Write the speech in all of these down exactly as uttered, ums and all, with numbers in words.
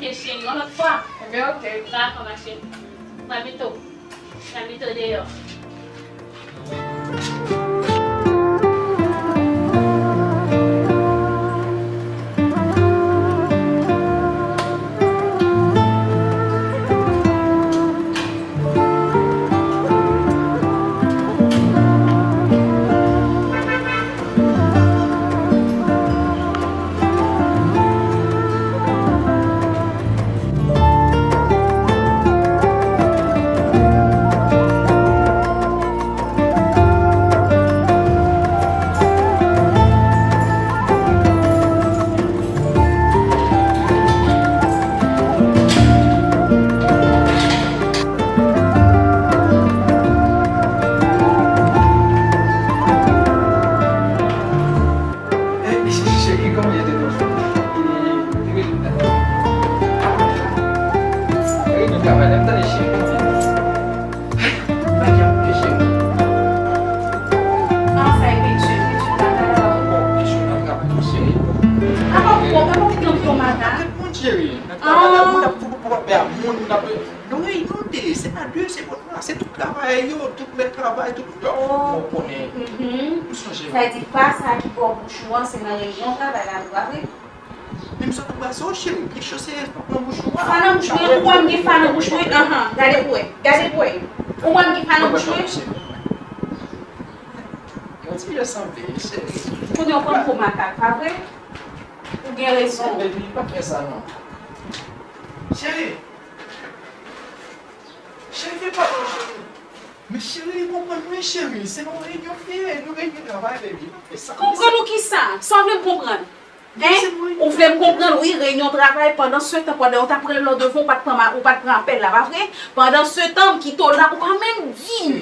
Cheri, yon lòt fwa. Ebyen, oke. Dakò, ma chérie. Mwen pito. Mwen pito deyò. Cheri, kòman ye de nou? Cheri, nou travay la, tande cheri. Bagay ap fè cheri. An sa e Pitchoun, Pitchoun pa ta la. Bon, Pitchoun nan travay la, cheri. Apa w, apa w pran yon madan? Tèt moun, cheri. Nan travay la, moun ap fou pou ap fè a moun, moun ap, nou reyini, se pa de, se bon la, se tout travayè yo, tout mèt travay, tout dòk, ou konnen. Ou sonje. Sa di pa sa ki bò bouch ou an, se nan reyinyon travay la nou, pa vre? Menm jan pou brase w, cheri, pechose pa nan bouch ou a. Fa nan bouch mwen, ou wè m gen fa nan bouch mwen, anhan, gade pou wè, gade pou wè. Ou wè m gen fa nan bouch mwen? Yon ti jan sanble, cheri. Kounye a w pran m pou makak, pa vre? Ou gen rezon. Baby, pa fè sa non. Cheri. Cheri, fè pa non, cheri. Men cheri, konprann mwen, cheri. Se yon reyinyon fè, nou reyini travay, baby. Pa fè sa. Konprann ou kisa? Sa w vle m konprann? Hein? Ou vle m konprann, wi, reyinyon travay, pandan se tan, pandan yo t ap rele w devan, ou pa t pran ma-, ou pa t pran apèl la, pa vre? Pandan se tan, m kite w la, ou pa menm di m,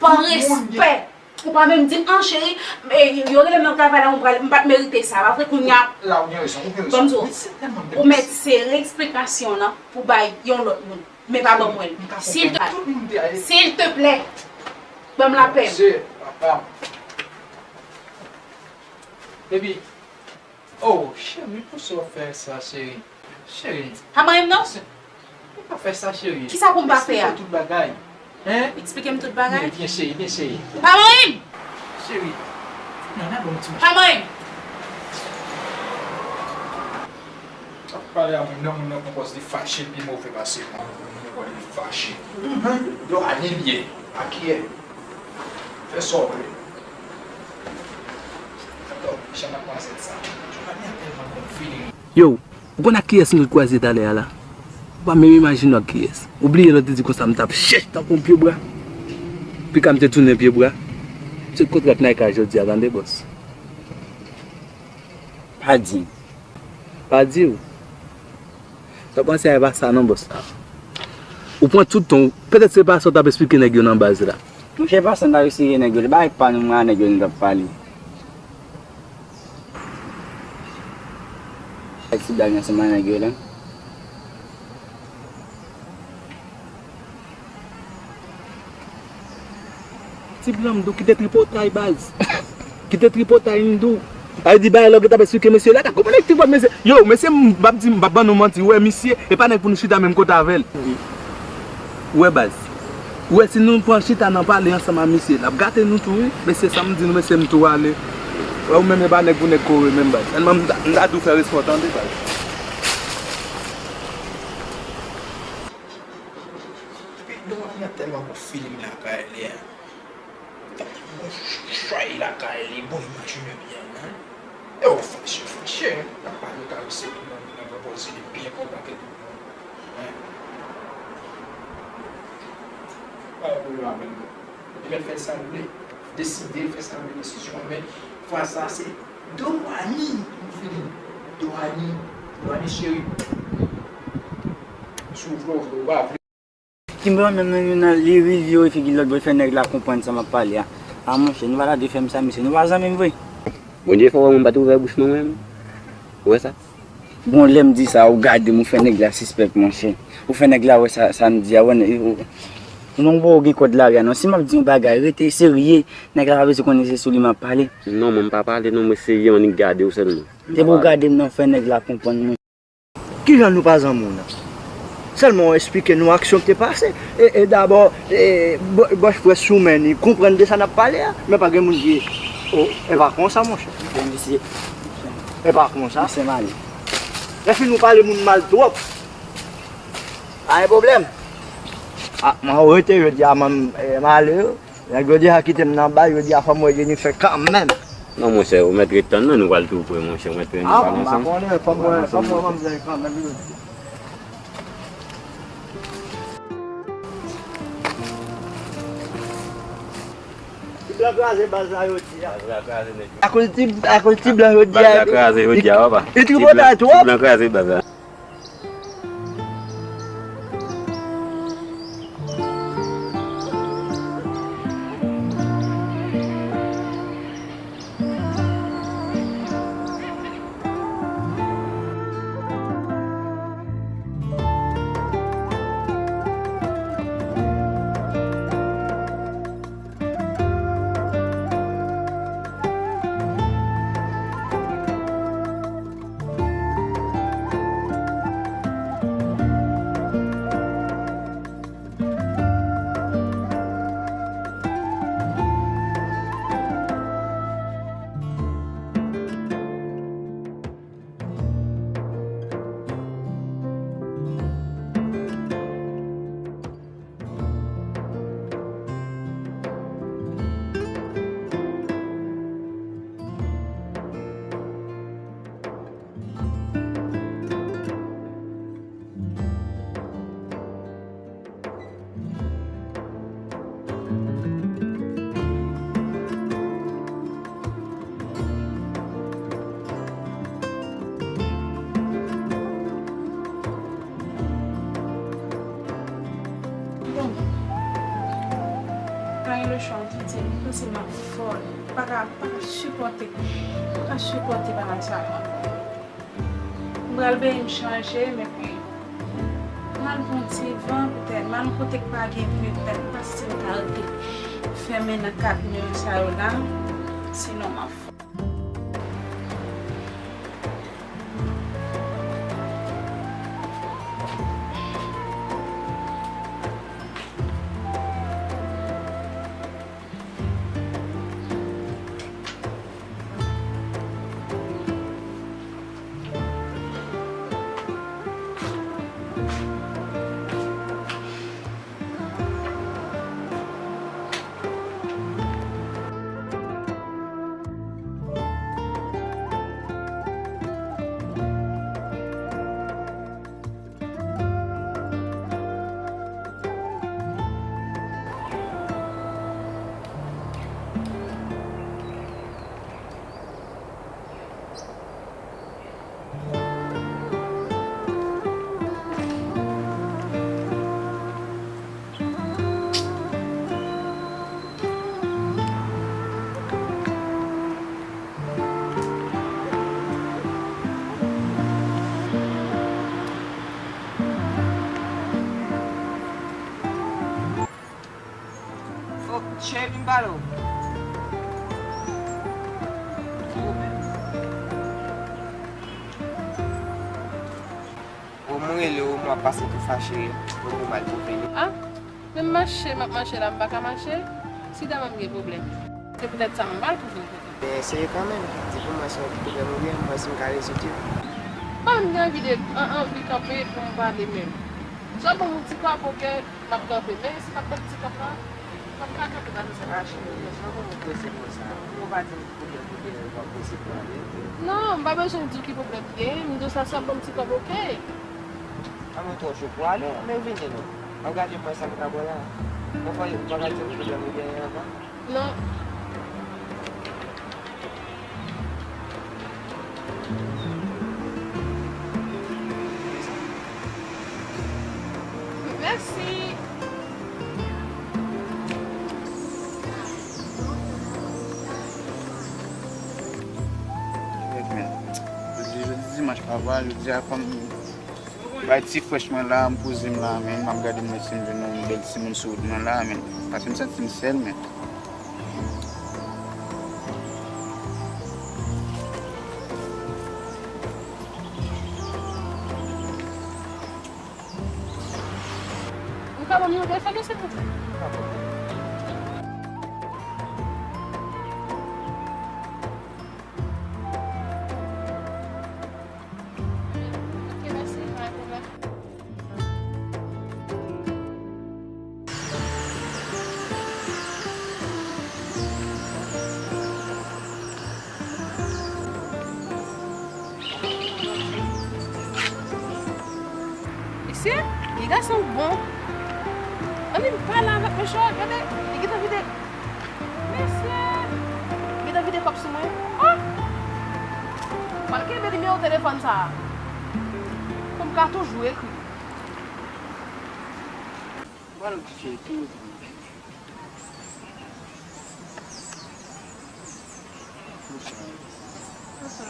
pa respè. Ou pa menm di m, an, cheri, e, yo rele m nan travay la, m pral, m pa t merite sa, pa vre? Kounye a, la, ou gen rezon, ou gen rezon. Ban m di w, ou mèt sere eksplikasyon w nan pou bay yon lòt moun, men pa ban mwen l. Sil te, sil te plè, ban m lapè m. Baby, oh, cheri, pou sa w fè sa, cheri? Cheri. Pa manyen m non. Ou pa fè sa, cheri. Kisa pou m pa fè a? Eksplike w tout bagay. Hein? Eksplike m tout bagay. Byen, byen, cheri, byen, cheri. Pa manyen m. Cheri. Non, nan bon ti. Pa manyen m. W ap pale a moun nan, moun nan pran pòz li fache pi move pase mwen. Moun nan pran li fache. Dwani l ye. Akiyè. Fè sa w vle. Yo, ou konn ak kiyès nou t kwaze talè a la? Ou pa menm imajine w ak kiyès. Ou bliye lè w te di konsa m t ap chèch tankou yon pye bwa. Pika m te tounen pye bwa. Se kontra k Nike a jodi a, tande, bòs. Pa di m. Pa di w. Sa w panse a e pa sa non, bòs. Ou pran tout tan w. Petèt se pa sa w t ap eksplike nèg yo nan baz la. Monchè, pa sa n t ap eksplike nèg yo. Li pa ak pa nou, mwen a nèg yo nou t ap pale. Ak ti blag ansanm a nèg yo la. Ti blan m di w kite tripotay, baz. Kite tripotay, m di w. Sa vle di bagay la w gentan ap eksplike mesye la, ta konprann ak tripot mesye. Yo, mesye, m p ap di, m p ap ban nou manti. Ou wè misye, e pa nèg pou nou chita menm kote avè l. Ou wè, baz. Ou wè, si nou pran chita nan pale ansanm a misye, l ap gate nou tou, wi. Mesye, sa m di nou, mesye, m tou ale. Ou wè, ou menm, e pa nèg pou nèg kore menm, baz. Sèlman, m ta, m ta di w fè respè w, tande, baz. Epi, Dwani a tèlman bon feeling lakay li a. Tande bon chay lakay li, bon imajine byen, hein. E w fache, fache, hein. N ap pale karese tout moun, n ap pran pòz li byen kontan ke tout moun, hein. Pa gen pwoblèm avè l non. Li mèt fè sa l vle. Deside fè sa l vle, desizyon, men fwa sa se Dwani, m fini. Dwani, Dwani cheri. Si w vle, w vle, ou pa vle. Kimber menm nan, nan, li rive, yo, epi ki lòt bò, fè nèg la konprann sa m ap pale a. A monchè, nou pa ta dwe fè m sa, mesye, nou pa zanmi m vre. Bondye fè w wè mwen pa t ouvè bouch mwen, mwen menm. Ou wè sa? Bon, lè m di sa, ou gade m, ou fè nèg la sispèk, monchè. Ou fè nèg la wè sa, sa m di a, wè, ou, ou, non, ou gen kòd lari a, non. Si m ap di yon bagay, rete serye. Nèg la pa bezwen konnen se sou li m ap pale. Non, mwen m pa pale, non, mwen serye, annik gade w sèlman. Depi w gade m nan, ou fè nèg la konprann, monchè. Kijan nou pa zanmi w nan? Sèlman w esplike nou aksyon ki te pase. E, e dabò, e, bò- bòch frè sou men ni konprann de sa n ap pale a, men pa gen moun ki, o, e pa konsa, monchè. Mesye, e pa konsa. Mesye Mali. Lè fin nou pale moun mal twòp. Pa gen pwoblèm. A, mwen rete jodi a, mwen, e, m ale. Nèg yo deja kite m nan bay, yo di a fò m wè Jennifer kanmenm. Non, monchè, ou mèt ret tann mwen, nou pral tou pre, monchè, ou mèt pre nou pale ansanm. A, bon, m pa konnen, fò m wè, fò m wè manmzèl kanmenm, yo di. Ti blan kraze baz la, yo di a. Baz la kraze nèt. Akoz ti, akoz ti blan, yo di a. Baz la kraze, yo di a, papa. Li tripotay twòp. Ti blan kraze baz la. Bon, pa gen lechwa, m te di, m panse m ap fòl. M pa ka, pa ka sipòte, pa ka sipòte bagay sa yo ankò. M pral benyen m chanje, men pi m al pran ti van, poutèt m al yon kote k pa gen bri, poutèt m pa santi m ka rete fèmen nan kat mi sa yo la, sinon m ap fò. Fòk Che vin pale w. Ou menm. Bon, mwen rele w, mwen ap pase tou fache, bon, mwen mal pou vini. Ah, men m mache, m ap mache la, m pa ka mache. Si dèmen m gen pwoblèm. Se poutèt sa m mal pou vini kote w. Men eseye kanmenm, di pou mwen si w gen pwoblèm ou gen, m wè si m ka rezoud yo. Ban m gen anvi de, an, anvi kanpe pou m pale menm. Sèlman yon ti kòb, oke. M ap kanpe, men si m ap bat ti kòb la, m ap ka kanpe pa nan sa. Ah, cheri, jan pou mwen poze konsa, pou mwen pa di m pwoblèm ou genyen, ou pa poze pou ale. Non, m pa bezwen di w ki pwoblèm m genyen, m di w sa, sa ban m ti kòb, oke? Ah, mwen twò cho pou ale, men vini non. M ap gade mwen sa m ka bwè la. Mwen pa, mwen pa ka di m pwoblèm ou genyen ankò. Non. Mèsi. Jodi, jodi dimanch papa, jodi a kòm bay ti frèch mwen la, m poze m la, men m ap gade mwen si m jwenn yon bèl timoun sou wout mwen la, men. Paske m santi m sèl, men. Ka ban m yon de fè, silvouplè? Ok, mèsi. Mesye, gen gason bon. Ann, m pale avèk mesye a, gade, li gentan vide. Mesye, li gentan vide kòb sou mwen. Oh! M al kenbe nimewo telefòn sa a pou m ka toujou ekri. Mwen di se tou. Bonswa. Bonswa.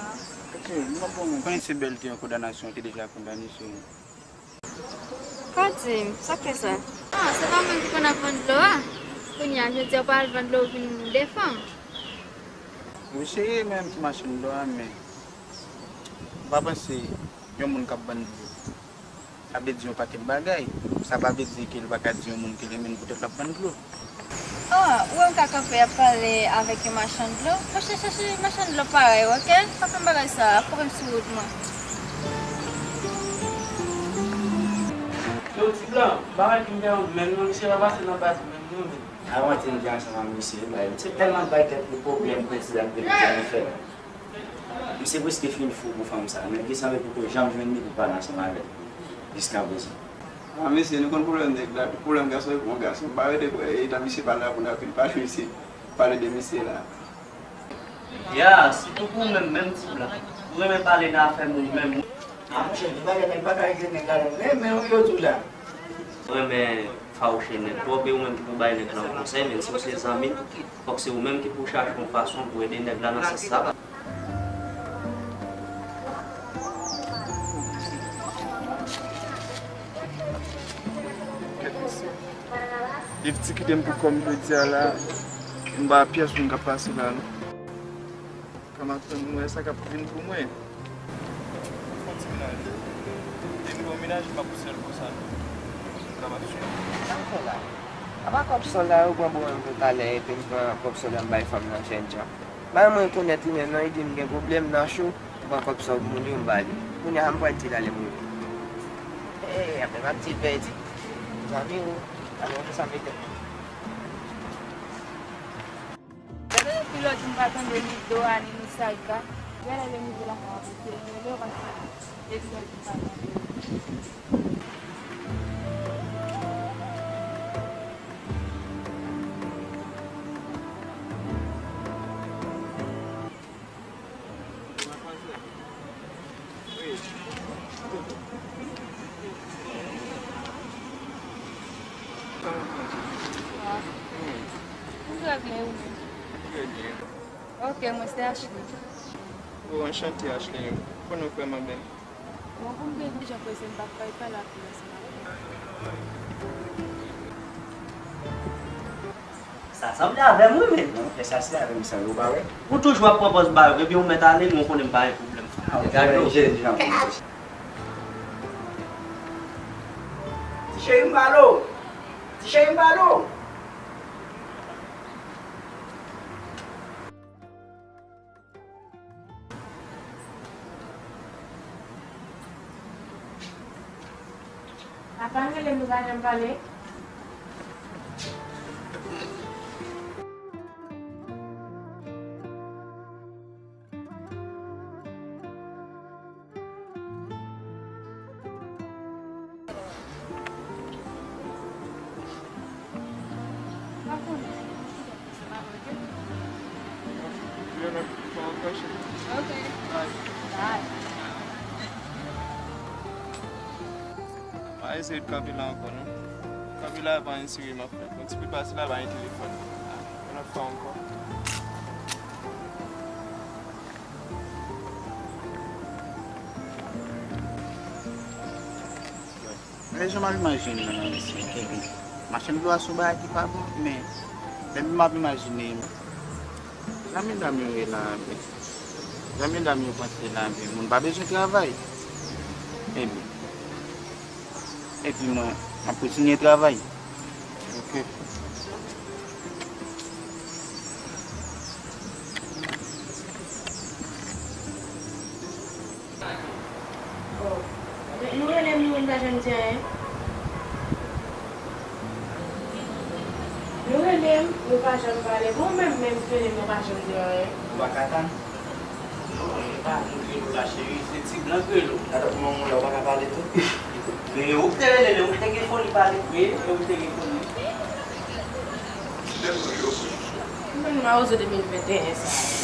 Konnen se Bèl te yon kondanasyon, te deja kondane sou. Kodim, sa k fè sa? Ah, se pa mwen ki konn ap vann dlo a? Kounye a, jodi a w pa al vann dlo, w vin defann m. Wi, se menm ki machann dlo a, men m pa panse yon moun k ap vann dlo. Sa vle di yon pakèt bagay. Sa pa vle di ke l pa ka di yon moun ke l renmen l poutèt l ap vann dlo. Oh, ou wè m ka kanpe ap pale avèk yon machann dlo? Mwen chèche, chèche machann dlo parèy, oke? Pa fè m bagay sa a, ap koupe m sou wout mwen. Yo, ti blan, m pa wè ki m gen menm non, misye pa pase nan baz menm non, men. Avan te m te ansanm ak misye, bay, misye tèlman bay tèt li pwoblèm, prensip ak repete li fè. Misye prèske fin fou pou fanm sa, nèg ki sanble poko janm jwenn li pou pale ansanm avè l jiskaprezan. Ah, mesye, nou konn pwoblèm nèg la, tout pwoblèm gason e pou yon gason. M pa rete kwè, e tan misye pale la pou n ap vin pale misye, pale de misye la. Ya, sitou pou ou menm, menm ti blan. Ou renmen pale nan afè moun menm. Ah, monchè, gen bagay nèg pa ka regle nèg la, renmen ou yo tou la. Ou renmen fawouche nèg twòp, e ou menm ki pou bay nèg la yon konsèy, menm si w se zanmi l, fòk se ou menm ki pou chache yon fason pou ede nèg la nan sans sa. Kèt mesye. Dev ti kite m pou kò m jodi a la, m pa pyès moun k ap pase la non. Kòm ap tann mwen, sa k ap vin pou mwen. Fon ti menaj. Depi bon menaj, m pa pou sèl konsa non. Kòm ap swiv. Sa m fè la? Apa kòb sòl la, yo pran pou mwen pou talè, epi m pran kòb sòl la, m bay fanm nan jènjan. Bay mwen konèt li menm non, li di m gen pwoblèm nan cho, m pran kòb sòl moun yo, m ba li. Kounye a, m pral di l ale mwen. Ee, apre m ap di l pèdi. Zanmi ou, ale konsa mete. Gade depi lòt jou m pa tande ni Dora ni Nisaika. Gade lè nivo lakay ap monte, m rele yo paske depi lòt jou m pa tande yo. Mwen trè byen, ou menm? Trè byen. Ok, mwen se Ashley. Oh, anchante, Ashley. Konnen w frè m anben. Bon, pou m gen jan prese, m p ap kay pale ak ou ansanm avè w. Sa sanble avè m, wi, men. Non, fè sa se avè m, sa yo pa wè. Ou toujou ap pran pòz ba yo, ebyen ou mèt ale, men ou konnen m pa gen pwoblèm. Ah, ou jèn jan pou m. Ti cheri m pale w. Ti cheri m pale w. Apa n rele m, nou pa janm pale. Ok. Bye. Bye. Pa eseye kanpe la ankò non. Kanpe la pa enterè m ap fè. Yon ti pil pase la pa gen telefòn. Yon lòt fwa ankò. Men jan m ap imajine nan, nan misye, Kevin. Machann dlo a se yon bagay ki pa bon, men depi m ap imajine, jan medam yo ye la, jan medam yo panse la, moun pa bezwen travay. Ebyen, epi mwen, Ap kontinye travay. Ok. Yo rele m, yo pa janm di anyen. Yo rele m, yo pa janm pale. Bon, menm, menm rele m, yo pa janm di anyen. Ou pa ka tann? Non, e pa moun k rele w la, cheri, se ti blan k rele w. Gade pou manman w la, ou pa ka pale tou? Men ou k te rele l, ou k te gen foli pale vre, e ou k te gen foli. Mwen mawozo de mil venteyen sa.